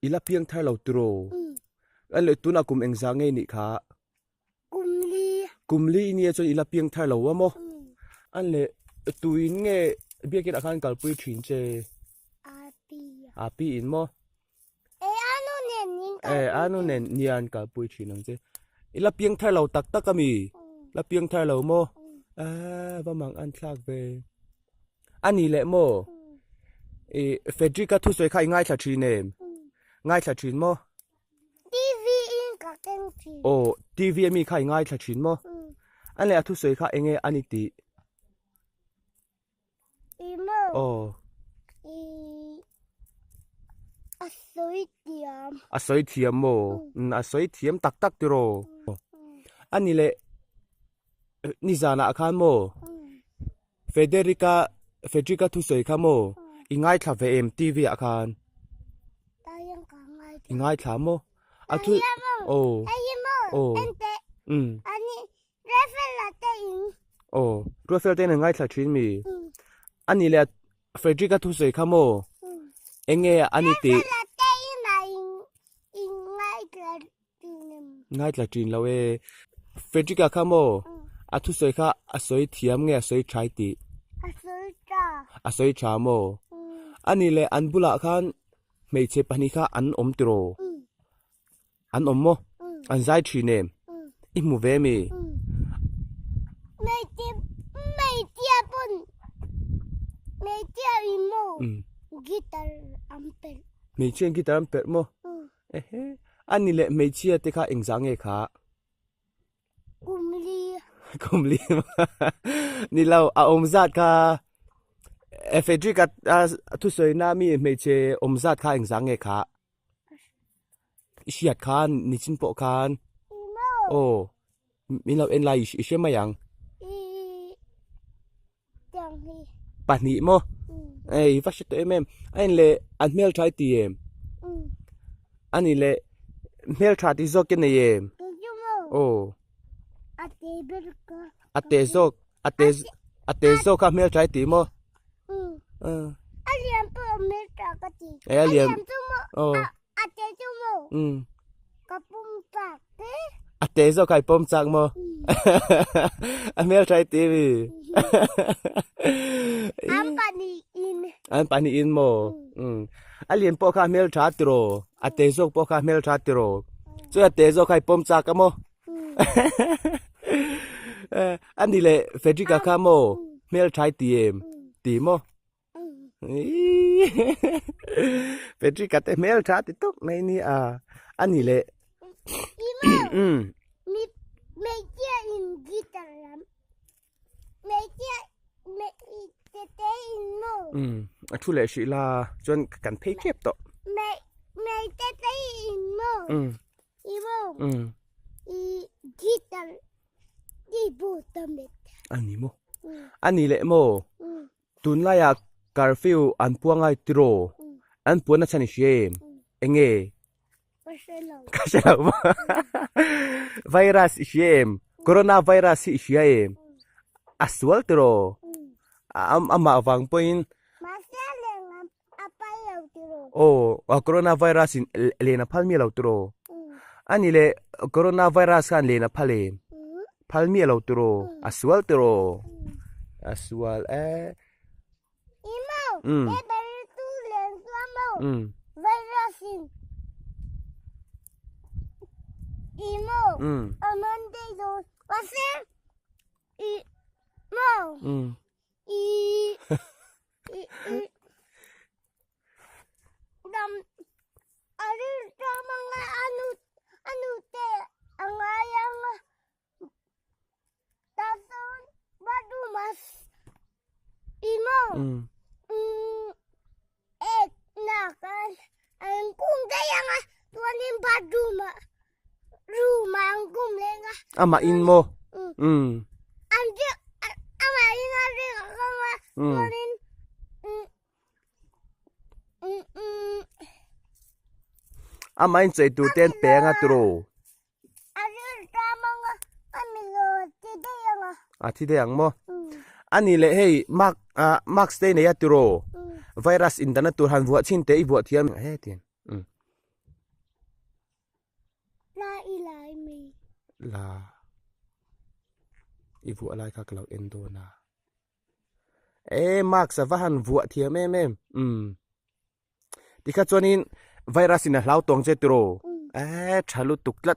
I la piang thar lo tiraw? A leh tunah kum engzah nge nih kha? Kum li. Kum li i nia chuan i la piang thar lo a maw? A leh tuin nge biakin ah khan kalpui thin che? Api. Api in maw? E anu nen nin kalpui. E anu nen nian kalpui thin ang che. I la piang thar lo tak tak ami? La piang thar lo maw? A va mang an thlak ve. A ni leh maw? I Frederick-a thusawi kha i ngaithla thin em? Ngaithla thin maw? TV in ka keng thin. Aw, TV ami kha i ngaithla thin maw? A leh a thusawi kha enge a ni tih? I maw? Aw. I a sawi thiam. A sawi thiam maw? A sawi thiam tak tak tiraw? A ni leh nizanah khan maw? Federica Federica thusawi kha maw i ngaithla ve em TV ah khan? I ngaithla maw? A thu aw aw umm aw Ruatfela te in an ngaithla thin mi? A nih leh Frederick-a thusawi kha maw? Eng nge a ni tih? Ngaithla thin lo e. Frederick-a kha maw? A thusawi kha a sawi thiam nge a sawi tha i tih? A sawi tha. A sawi tha maw? A nih leh an bulah khan hmeichhe pahnih kha an awm tiraw? An awm maw? An zai thin em? I hmu ve mi? Hmeichhia pawn hmeichhia in maw guitar an perh. Hmeichhia in guitar an perh maw? Ehe. A ni leh hmeichhia te kha engzah nge kha? Kum li. Kum li ni lo a awm zat kha Frederick a thusawi na mi hmeichhe awm zat kha engzah nge kha? I hriat khan nichin pawh khan aw min lo en lai i hre mai ang pahnih maw ei va hre tawh em em a in leh an hmeltha i ti em a ni leh hmeltha tih zawk i nei em aw a te zawk a te a te zawk kha hmeltha i ti maw. A lian pawh a hmel tha ka ti. E a lian. chu maw. Aw. A te chu maw. Ka pum chak te. A te zawk kha i pawm chak maw? A hmel tha i ti mi. An pahnih in. An pahnih in maw? A lian pawh kha a hmel tha tiraw? A te zawk pawh kha a hmel tha tiraw? Chuan a te zawk kha i pawm chak a maw? A ni leh Frederick-a kha maw hmeltha i ti em? Ti maw? Frederick-a te hmeltha ti tawp mai ni a. A ni leh Hmeichhia in guitar lam hmeichhia hmeichhe in maw? A thu leh hrih la chuan kan phei tep tawh. Hmeichhe te in maw? I maw? I guitar i bu ta met. A ni maw? A ni leh maw? Tunlaiah curfew an puang a tiraw? An puan a chhan i hria em? Enge? Ka hre lo. Ka hre lo maw? Virus i hria em? Corona virus hi i hria em? A sual tiraw? Amah vang pawhin. Mahse a leng A phal lo tiraw? Aw, corona virus in len a phal miah lo tiraw? A ni leh corona virus khan len a phal em? Phal miah lo tiraw? A sual tiraw? A sual e. I maw? He bari tu len chuan maw? Virus in i maw? A man daih dawn. Mahse i maw? I i i dam a rilṭam anga a nu a nute a ngai anga tah chuan bathroom ah i maw umm ek nak a an kung daih anga chuanin bathroom ah room ah an kum leh anga amah in maw umm an riak amah in a riak anga chuanin umm umm umm amah in chei tur te an pe anga tiraw A rilṭam anga a milo a thi daih anga. A thi daih ang maw? A ni leh hei mark ah mask te i nei a tiraw? Virus in dana tur han vuah chhin teh i vuah thiam he tiang. La i vuah lai kha ka lo en dawn a. E mask a va han vuah thiam em em. Umm. Tikha chuanin virus in a hlau tawng che tiraw? E tha lutuk tlat.